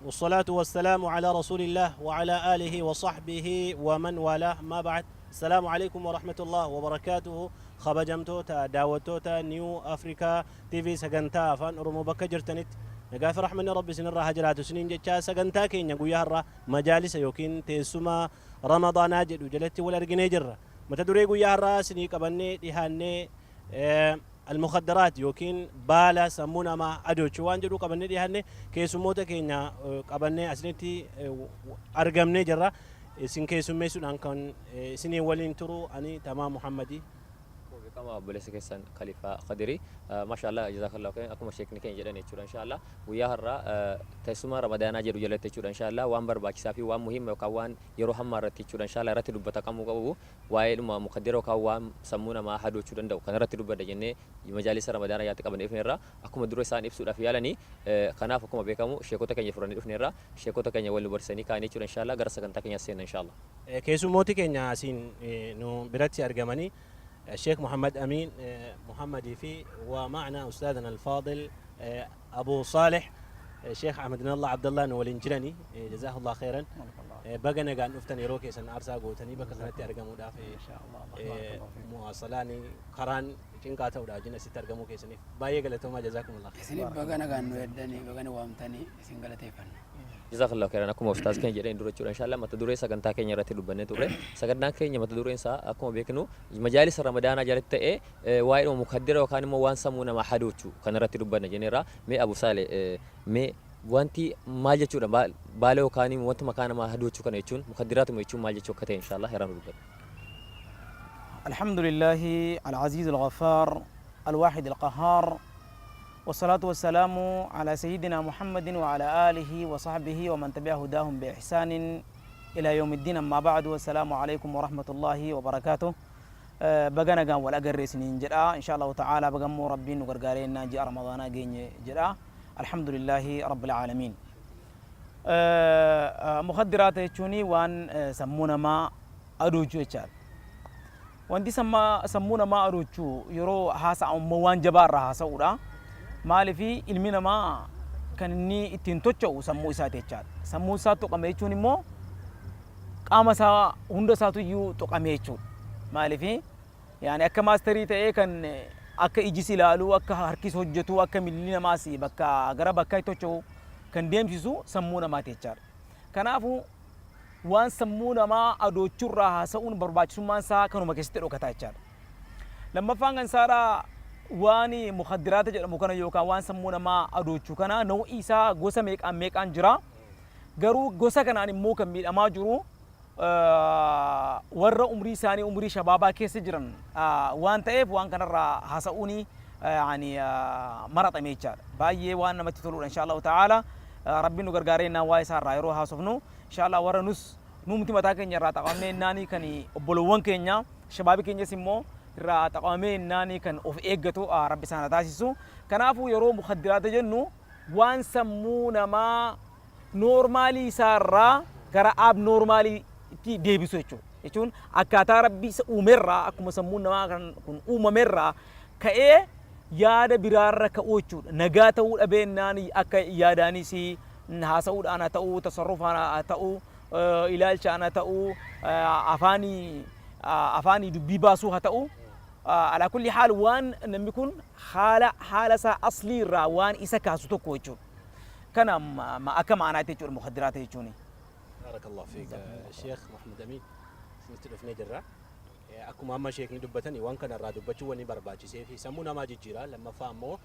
والصلاة والسلام على رسول الله وعلى آله وصحبه ومن والاه، ما بعد، السلام عليكم ورحمة الله وبركاته. Kabajamtoota daawwattoota New Africa TV sagantaa Afaan Oromoo, bakka jirtanitti nagaa fi rahmanni Rabbi isinirraa haa jiraatu isiniin jechaa, sagantaa keenya guyyaa har'aa majaalisa yookiin teessuma Ramadaanaa jedhu jalatti wal arginee jirra. Mata duree guyyaa har'aa isinii qabannee dhihaannee almukaddaraat yookiin baala sammuu namaa adoochuu waan jedhu qabannee dhihaanne. Keessummoota keenya qabannee asinitti argamnee jirra. Isin keessummeessuudhaan kan isinii waliin turu ani Tamaa Muhammadii. Beekama obboleessa keessan Khaliifaa Khadirii. Maashaallah, jazaakallahu khairan. Akkuma sheekni keenya jedhan jechuudha, inshallah guyyaa har'aa teessuma Ramadaanaa jedhu jalatti jechuudha, inshallah waan barbaachisaa fi waan muhiima yookaan waan yeroo hammaa irratti jechuudha, inshallah irratti dubbatakamuu qabu, waa'ee dhuma mukaddira yookaan waan sammuu namaa hadoochuu danda'u kan irratti dubbadha jennee majaalisa Ramadaanaa jalatti qabannee dhufneerra. Akkuma dura isaan ibsuudhaaf yaalanii, kanaaf akkuma beekamu sheekota keenya furannee dhufneerra. Sheekota keenya wal nu barsiisanii kaanii jechuudha, inshallah gara sagantaa keenyaatti seenna, inshallah. Keessummooti keenya asiin nu biratti argamanii الشيخ محمد أمين محمدي في ومعنا أستاذنا الفاضل أبو صالح الشيخ أحمد الله عبد الله nu waliin jirani. جزاه الله خيرا. Baga nagaan dhuftan. Yeroo keessan aarsaa gootanii bakka kanatti argamuudhaaf, muwaasalaani karaan cinqaa ta'uudha wajjin asitti argamuu keessaniif baay'ee galatoomaa. جزاكم الله خير. Isin baga nagaan nu eddanii, baga nu waamtanii, isin galateeffanna. Jazakallahu khairan. Akkuma ustaaz keenya jedheen dura jechuudha, inshallah mata duree sagantaa keenya irratti dubbannee turre. Sagantaan keenya mata dureen isaa akkuma beeknu majaalisa Ramadaanaa jalatti ta'ee waa'ee dhuma mukaddira yookaan immoo waan sammuu namaa hadoochu kan irratti dubbanna jenneerra. Mee Abu Saale, mee wanti maal jechuudha baala yookaan wanta makaa namaa hadoochuu kana jechuun, mukaddiraatuma jechuun maal jechuu akka ta'e inshallah irraa nu dubbadha. الحمد لله العزيز الغفار الواحد القهار، والصلاة والسلام على سيدنا محمد وعلى آله وصحبه ومن تبع هداهم بإحسان إلى يوم الدين، أما بعد، والسلام عليكم ورحمة الله وبركاته. Baga nagaan wal agarre isiniin jedha. إن شاء الله تعالى baga immoo Rabbiin nu gargaareenna ji'a Ramadaanaa geenye jedha. الحمد لله رب العالمين. Mukaddiraata jechuun waan sammuu namaa adoochuu jechaadha. Wanti sammuu namaa adoochuu yeroo haasa'amu immoo waan jabaa irraa haasa'uudha. Maaliif? Ilmi namaa kan inni ittiin tocho'u sammuu isaati jechaadha. Sammuu isaa tuqame jechuun immoo qaama isaa hunda isaatu iyyuu tuqame jechuudha. Maaliif? Yaani akka maasterii ta'ee kan akka ijis ilaalu, akka harkis hojjetu, akka miilli namaas bakka gara bakkaa tocho'u kan deemsisu sammuu namaati jechaadha. Kanaafuu waan sammuu namaa adoochurraa haasa'uun barbaachisummaan isaa kanuma keessatti dhokataa jechaadha. Lammaffaan kan isaadhaa, waan mukaddiraata jedhamu kana yookaan waan sammuu namaa adoochuu kana nau'i isaa gosa meeqaan meeqaan jira. Garuu gosa kanaan immoo kan miidhamaa jiru warra umrii isaanii umrii shabaabaa keessa jiran waan ta'eef, waan kanarraa haasa'uun yaani maraxame jechaadha. Baay'ee waan namatti toludha. إن شاء الله تعالى Rabbiin nu gargaaree innaan waa isaa irraa yeroo haasofnu, إن شاء الله warra nus numti mataa keenya irraa xaqamnee innaanii kan obbolowwan keenya shabaabi keenyas immoo irraa xaqamee innaanii kan of eeggatu Rabbi isaan haa taasisu. Kanaafuu yeroo mukaddiraata jennu waan sammuu namaa noormaalii isaa irraa gara abnormaaliitti deebisu jechuudha. Jechuun akkaataa Rabbi isa uumerraa, akkuma sammuun namaa kan kun uumamerraa ka'ee yaada biraarra ka'uu jechuudha. Nagaa ta'uu dhabeennaan akka yaadaanis haasa'uudhaan haa ta'uu, tasarrufaan haa ta'uu, ilaalchaan haa ta'uu, afaanii dubbii baasuu haa ta'uu. على كل حال waan namni kun haala isaa aslii irraa waan isa kaasu tokko jechuudha. Kana akka maanaatti jechuudha mukaddiraata jechuuni. بارك الله فيك Sheekh Muhammad Amin. Isinitti dhufnee jirra. Akkuma amma sheekni dubbatani, waan kana irraa dubbachuu wanni barbaachisee fi sammuu namaa jijjiira. Lammaffaa ammoo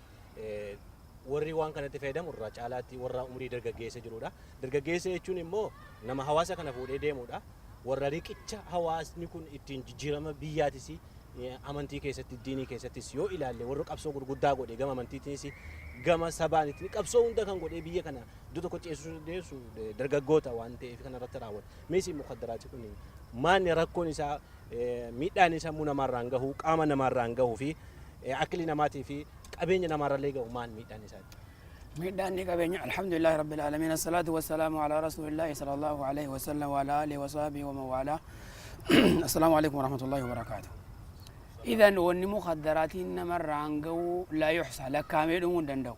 warri waan kanatti fayyadamu irraa caalaatti warra umurii dargaggeessa jirudha. Dargaggeessa jechuun immoo nama hawaasa kana fuudhee deemudha. Warra riqicha hawaasni kun ittiin jijjiirama biyyaatis, amantii keessatti, diinii keessattis yoo ilaalle, warra qabsoo gurguddaa godhe, gama amantiitiinis gama sabaanitti qabsoo hunda kan godhee biyya kana iddoo tokko ceesisuu dandeessu dargaggoota waan ta'eef kana irratti raawwata. Meesii mukaddaraati kun maanni rakkoon isaa, miidhaan isaa sammuu namaarraan gahu, qaama namaarraan gahuu fi akli namaatii fi qabeenya namaarrallee gahu, maal miidhaan isaa? Miidhaan ni qabeenya. الحمد لله رب العالمين، الصلاة والسلام على رسول الله صلى الله عليه وسلم وعلى آله وصحبه ومن والاه. السلام عليكم ورحمة الله وبركاته. إذن wanni mukaddaraatiin namarraan gahu لا يحصى, lakkaamee dhumuu hin danda'u,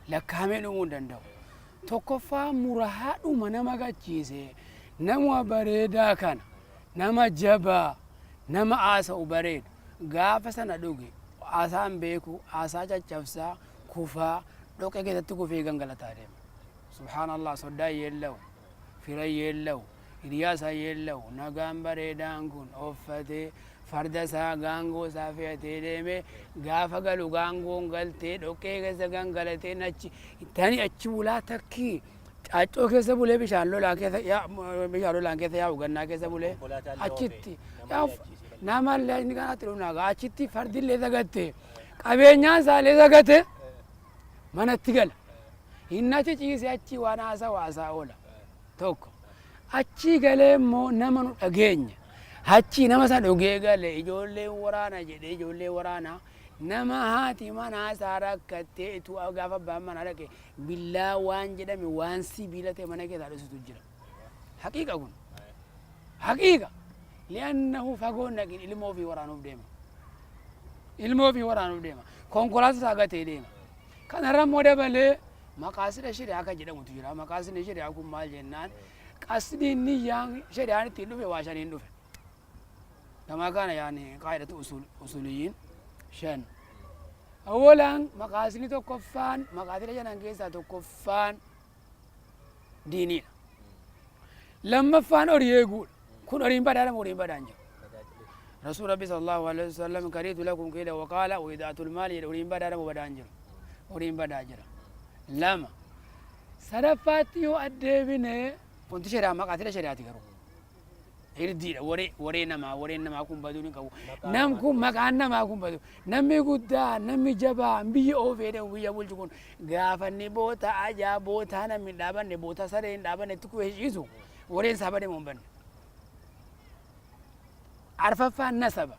lakkaamee dhumuu hin danda'u. Tokkoffaa murahaadhuma nama gachiise, nama bareedaa kana, nama jabaa, nama haasa'u bareedu gaafa sana dhuge haasaan beeku, haasaa caccabsaa, kufaa, dhoqee keessatti kufee gangalataa deema. Subhaanallah, soddaa yeella'u, fira yeella'u, hiriyaa isaa yeella'u, nagaan bareedaan kun offatee farda isaa, gaangoo isaa fe'atee deemee gaafa galu gaangoon galtee dhoqqee keessa gangalatee achi tani achi bulaa takkii caaccoo keessa bulee bishaan lolaa keessa bishaan lolaan keessa yaa'u gannaa keessa bulee achitti namallee inni kanatti dhumnaa achitti fardillee sagatte, qabeenyaan isaallee sagate, manatti gala. Inni achi ciise achi waan haasawu haasaa oola. Tokko achii galee immoo nama nu dhageenya. Achii nama san dhugee gale ijoolleen waraana jedhee, ijoollee waraana nama haati manaa isaa rakkattee ituu gaafa abbaan manaa dhaqe billaa waan jedhame waan sibiila ta'e mana keessaa dhosutu jira. Haqiiqa kun. Haqiiqa. Li'annahu fagoon dhaqin, ilmoo ofii waraanuuf deema. Ilmoo ofii waraanuuf deema. Konkolaataa isaa gatee deema. Kanarra immoo dabalee maqaasida shari'aa kan jedhamutu jira. Maqaasidni shari'aa kun maal jennaan, qasdiin niyyaan shari'aan ittiin dhufe waa shaniin dhufe. Kamaa kaana yaani qaa'idatu usuliyyiin shan. Awwalaan maqaasidni tokkoffaan, maqaasida shanan keessaa tokkoffaan diiniidha. Lammaffaan horii eeguudha. Kun horiin badaadha moo horiin badaan jiru? Rasuul Rabbi sallallahu alaihi wasallam kariitu lakum qiila wa qaala wa idaatul maali jedhe. Horiin badaadha moo badaan jiru? Horiin badaa jira. Lama. Sadaffaatti yoo addeebine, wanti shari'aa maqaasida shari'aati garuu. Hirdiidha, waree waree namaa, wareen namaa kun baduu hin qabu. Nam kun maqaan namaa kun badu. Namni guddaa, namni jabaa biyya oofee deemu, biyya bulchu kun gaafa inni boota ajaa, bootaa namni hin dhaabanne, boota saree hin dhaabanne itti kufee ciisu, wareen isaa badee moo hin banne? Arfaffaan nasaba.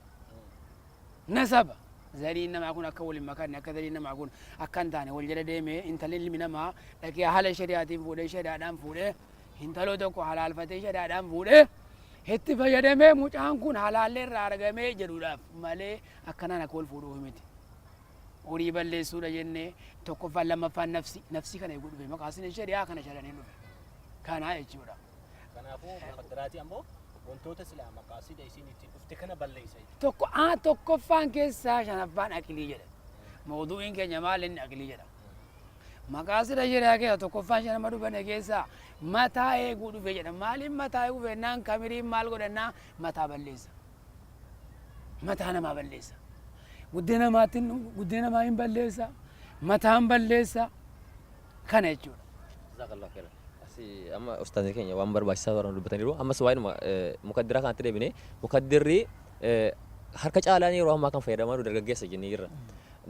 Nasaba. Zariin namaa kun akka wal hin makanne, akka zariin namaa kun akka hin taane wal jala deemee intalli ilmi namaa dhaqee haala shari'aatiin fuudhee, shari'aadhaan fuudhee, hintaloo tokko halaalfatee shari'aadhaan fuudhee itti fayyadamee mucaan kun halaallee irraa argamee jedhuudhaaf malee akkanaan akka wal fuudhuuf miti. Horii balleessuudha jennee tokkoffaan, lammaffaan nafsi, nafsi kana eeguu dhufe, maqaasni shari'aa kana shalanii dhufe. Kanaa jechuudha. Kanaafuu mukaddaraatii ammoo wantoota silaa maqaasida isiin ittiin dhufte kana balleessa jechuudha. Tokko tokkoffaan keessaa shanaffaan aqlii jedha. Mawduu'iin keenya maal inni aqlii jedha. Maqaasida shari'aa keessa tokkoffaan shanama dhufane keessaa mataa eeguu dhufe jedha. Maaliin mataa eeguu fennaan, kamiriin maal godhannaa mataa balleessa. Mataa namaa balleessa. Guddina namaatiin guddina namaa hin balleessa. Mataan balleessa. Kana jechuudha. Jazakallahu khairan. Asi amma ustaazni keenya waan barbaachisaa ta'an dubbataniiru. Ammas waa'inuma mukaddiraa kanatti deebine, mukaddirri harka caalaan yeroo ammaa kan fayyadamaa jiru dargaggeessa jennee jirra.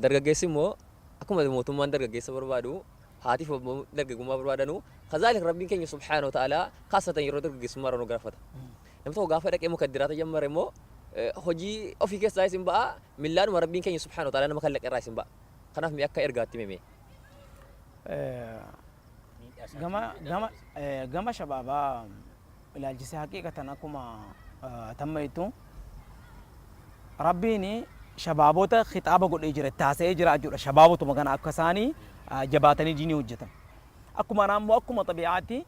Dargaggeessi immoo akkuma mootummaan dargaggeessa barbaadu, haatiif dargaggummaa barbaadanu, kazaalik Rabbiin keenya subhaanahu wa ta'aalaa kaasatan yeroo dargaggeessummaa irra nu gaafata. Namni tokko gaafa dhaqee mukaddiraata jammare immoo hojii ofii keessaa isin ba'a, millaadhuma Rabbiin keenya subhaanahu wa ta'aalaa nama kallaqe irraa isin ba'a. Kanaaf mee akka ergaatti meme. Gama gama gama shabaabaa ilaalchisee haqiiqatan akkuma tammaytu Rabbiin shabaabota khixaaba godhee jira, itti haasa'ee jira jechuudha. Shabaabotuma kana akka isaanii jabaatanii diinii hojjetan. Akkuma kanaa immoo akkuma xabi'aatti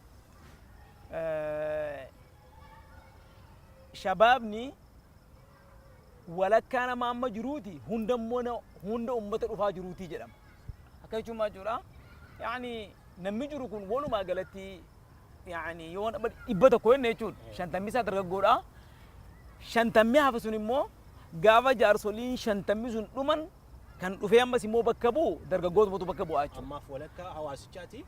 shabaabni walakkaa nama amma jiruuti, hunda immoo hunda ummata dhufaa jiruuti jedhama. Akka jechuun maal jechuudha? Yaani namni jiru kun walumaa galatti, yaani yoo nama 100 jenne jechuudha, 50 isaa dargaggoodha. 50 hafe sun immoo gaafa jaarsoliin 50 sun dhuman kan dhufee ammas immoo bakka bu'u dargaggootumatu bakka bu'aa jechuudha. Ammaaf walakkaa hawaasichaati.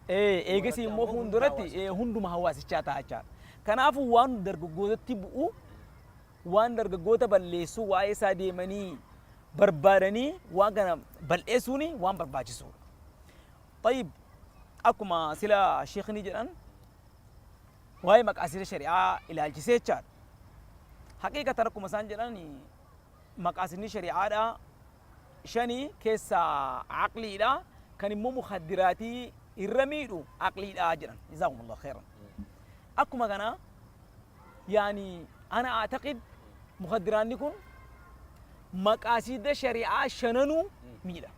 Eegasii immoo fuulduratti hunduma hawaasichaa ta'a jechaadha. Kanaafuu waan dargaggootatti bu'u, waan dargaggoota balleessu, waa'ee isaa deemanii barbaadanii waan kana bal'eessuun waan barbaachisuudha. Tayyib, akkuma sila sheekni jedhan waa'ee maqaasida shari'aa ilaalchisee jechaadha. Haqiiqatan akkuma isaan jedhan maqaasidni shari'aadha shanii keessaa aqliidha, kan immoo mukaddiraatii irra miidhu aqliidha jedhan. Jazaakumullahu khairan. Akkuma kana yaani ana a'taqid mukaddiraanni kun maqaasida shari'aa shananuu miidha.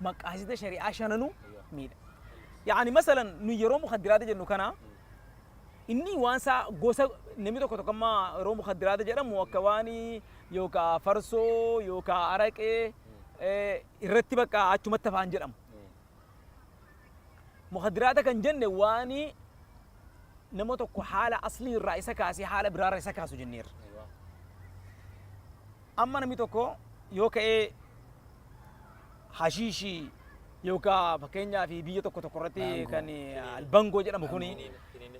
Maqaasida shari'aa shananuu miidha. Yaani masalan nu yeroo mukaddiraata jennu kana inni waan isaa gosa namni tokko tokko amma yeroo mukaddiraata jedhamu akka waan yookaan farsoo yookaan araqee irratti bakka achumatti afaan jedhamu. Mukaddiraata kan jenne waan nama tokko haala aslii irraa isa kaasee haala biraarra isa kaasu jenneerra. Amma namni tokko yoo ka'ee hashiishii yookaan fakkeenyaaf biyya tokko tokko irratti kan albangoo jedhamu kuni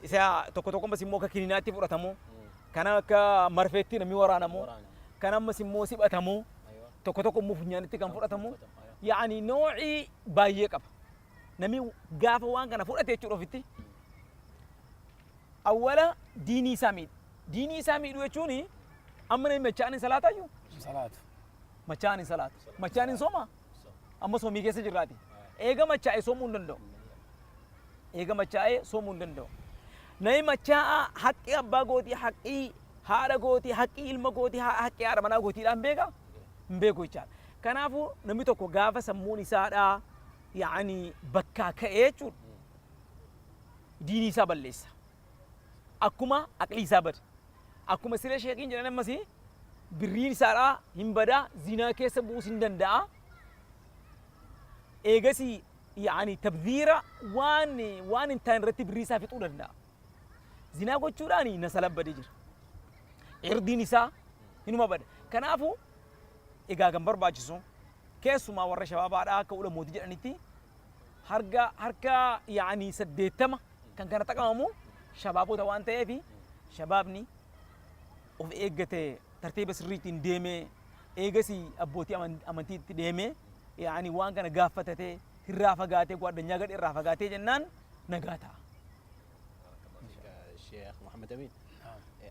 isa tokko tokko ammas immoo akka kininaatti fudhatamu, kan akka marfeetti namni waraanamu, kan ammas immoo siphatamu, tokko tokko immoo funyaanitti kan fudhatamu, yaani noocii baay'ee qaba. Namni gaafa waan kana fudhate jechuudha ofitti awwala diinii isaa miidha. Diinii isaa miidhuu jechuun amma namni machaa'an hin salaataayyuu? Salaatu. Machaa'an hin salaatu. Machaa'an hin soomaa? Amma soomii keessa jirraati. Eega machaa'e soomuu hin danda'u. Eega machaa'e soomuu hin danda'u. Namni machaa'aa haqqii abbaa gootii, haqqii haadha gootii, haqqii ilma gootii, haqqii haadha manaa gootiidhaan beeka? Hin beeku jechaadha. Kanaafuu namni tokko gaafa sammuun isaadhaa yaani bakkaa ka'ee jechuudha. Diinii isaa balleessa. Akkuma aqlii isaa bada. Akkuma siree sheekiin jedhan ammas birriin isaadhaa hin bada, zinaa keessa bu'uus hin danda'a. Eegasii yaani tabdhiira waan hin taane irratti birrii isaa fixuu danda'a. Zinaa gochuudhaan nasala badee jira. Irdiin isaa hinuma bada. Kanaafuu egaa kan barbaachisu keessumaa warra shabaabaadhaa akka ulamootii jedhanitti harka yaani 80 kan kana xaqamamu shabaabota waan ta'eef shabaabni of eeggate tartiiba sirriitiin deemee eegasii abbootii amantiitti deemee yaani waan kana gaaffatatee irraa fagaatee gwaaddanyaa gadhee irraa fagaatee jennaan nagaa ta'a. Sheekh Muhammad Amin,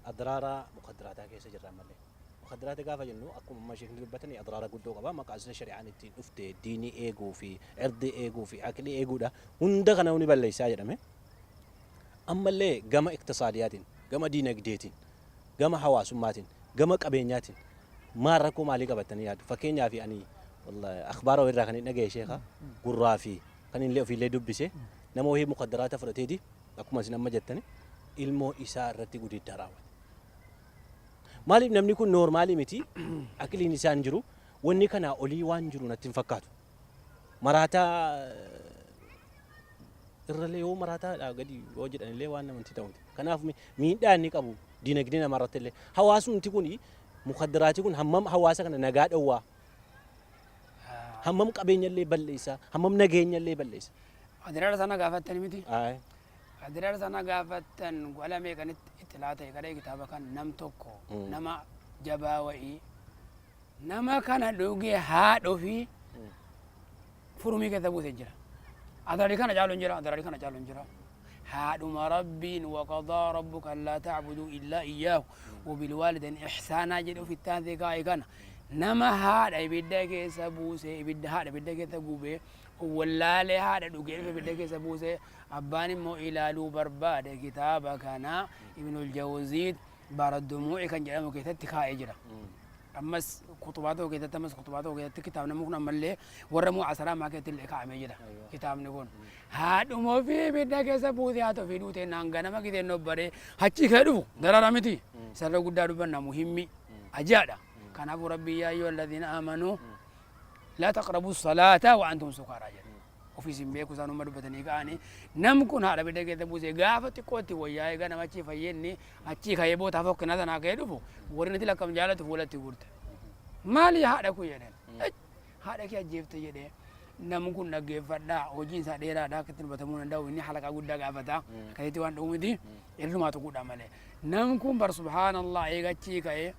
adraara mukaddirataa keessa jirra ammallee. Mukaddiraata gaafa jennu akkuma amma sheekni dubbatanii adraara guddoo qaba. Maqaasida shari'aan ittiin dhufte diinii eeguu fi irdii eeguu fi aqlii eeguudha. Hunda kana ni balleessaa jedhame. Ammallee gama iqtisaadiyaatiin, gama diinagdeetiin, gama hawaasummaatiin, gama qabeenyaatiin maal rakkoo maalii qabatanii yaadu? Fakkeenyaaf ani akhbaara wayirraa kan hin dhagaye sheeka gurraa fi kan illee ofiillee dubbise nama wayii mukaddaraata fudhateeti akkuma isin amma jettani ilmoo isaa irratti gudeeddaa raawwate. Maaliif namni kun noormaalii miti, aqliin isaa hin jiru, wanni kanaa olii waan jiru natti hin fakkaatu. Maraataa irrallee yoo maraataadhaa gadi yoo jedhanillee waan namatti ta'u miti. Kanaaf miidhaa inni qabu diinagdee namarratti illee hawaasumti kun mukaddaraatii kun hammam hawaasa kana nagaa dhowwaa, hammam qabeenya illee balleessa, hammam nageenya illee balleessa. Adiraara sana gaafattan miti. Adiraara sana gaafattan gola meeqanitti itti laata kadhee kitaaba kan nam tokko nama jabaa wa'ii nama kana dhugee haadhoo fi furumii keessa buuse jira. Adraari kana caalu hin jira, adraari kana caalu hin jira. Haadhuma Rabbiin waqadaa rabbuka allaa ta'buduu illaa iyyaahu wabilwaalidayni ihsaanaa jedhe ofitti aansee kaa'e kana nama haadha ibidda keessa buuse, ibidda haadha ibidda keessa gubee wallaalee haadha dhugee dhufe ibidda keessa buuse. Abbaan immoo ilaaluu barbaade kitaaba kana Ibnul Jawziit Baaradumuu'i kan jedhamu keessatti kaa'ee jira. Ammas kutubaa tokko keessatti, ammas kutubaa tokko keessatti kitaabni kun ammallee warra mu'asaraa ammaa keessatti illee kaa'amee jira kitaabni kun. Haadhuma ofii ibidda keessa buutee haati ofii duutee naan ganama giseen nobbaree achii ka'ee dhufu darara miti. Isarra guddaa dubbanna muhimmi ajaadha. Kanaafuu Rabbiin yaa ayyuhal ladhiina aamanuu laa taqrabu salaata wa antum sukaaraa jedha. Ofiis hin beeku isaan umma dubbatanii ka'anii nam kun haadha bidda keessa buusee gaafa xiqqootti wayyaa'ee ganama achii fayyeenni achii ka'ee bootaa fokkina sanaa ka'ee dhufu warri natti lakkam jaalatu fuulatti gurte. Maali haadha kun jedhan. Haadha kee ajjeefte jedhee namni kun dhaggeeffadhaa hojiin isaa dheeraadha akka itti dubbatamuu danda'u inni halaqaa guddaa gaafata akkasitti waan dhugu miti irrumaa tuquudha malee. Namni kun bar subhaanallah eegachii ka'ee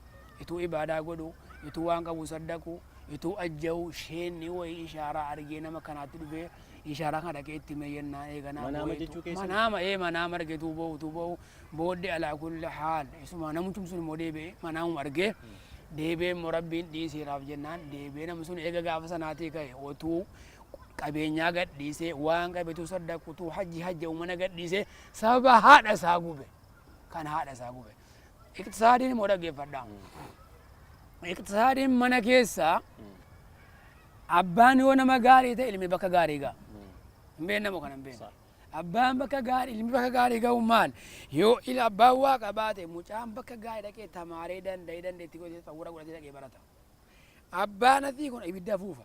ituu ibaadaa godhu ituu waan qabu saddaqu ituu ajja'u sheenni wayii ishaaraa argee nama kanaatti dhufee ishaaraa kana dhaqee itti himee jennaan eeganaa Manaama boo'eetu jechuu keessan? Manaama, ee, manaama argee tuu boo'u tuu boo'u booddee alaa kulli haal isuma namichum sun immoo deebi'ee manaamuma argee deebi'ee immoo Rabbiin dhiiseeraaf jennaan deebi'ee namni sun eega gaafa sanaatii ka'e otuu qabeenyaa gadhiisee waan qabetu saddaqu tuu hajji hajja'u mana gadhiisee sababa haadha isaa gube kan haadha isaa gube. Iqtisaadiin immoo dhaggeeffadhaa. Iqtisaadiin mana keessaa abbaan yoo nama gaarii ta'e ilmi bakka gaarii ga'a. Hin beeknamu kana hin beeknu. Abbaan bakka gaarii, ilmi bakka gaarii ga'u maal? Yoo ila abbaan waa qabaate, mucaan bakka gaarii dhaqee tamaaree danda'ee dandeettii godhatee xawwara godhatee dhaqee barata. Abbaan asii kun ibidda afuufa.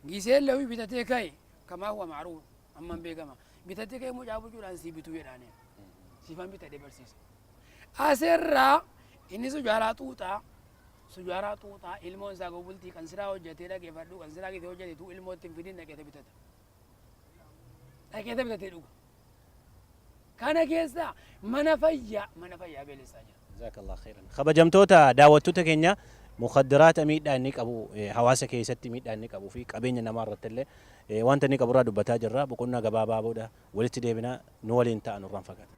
Giseen lawii bitatee ka'e, kamaa huwa macruuf, amman beekama. Bitatee ka'e mucaa bulchuudhaan sii bituu jedhaani. Siifan bitadhee barsiisa. Asirraa inni sujaaraa xuuxaa, sujaaraa xuuxaa, ilmoon isaa gobultii kan siraa hojjetee dhaqeeffadhu, kan siraa gisee hojjete tuu ilmootti hin fidin, dhaqeete bitata. Dhaqeete bitatee dhuga. Kana keessa mana fayyaa beelessaa jira. Jazakallah khairan. Kabajamtoota daawwattoota keenya, mukaddaraata miidhaa inni qabu, hawaasa keessatti miidhaa inni qabuu fi qabeenya namaa irratti illee wanta inni qabu irraa dubbataa jirra. Boqonnaa gabaabaa booda walitti deebina, nu waliin ta'a, nurraan fagaata.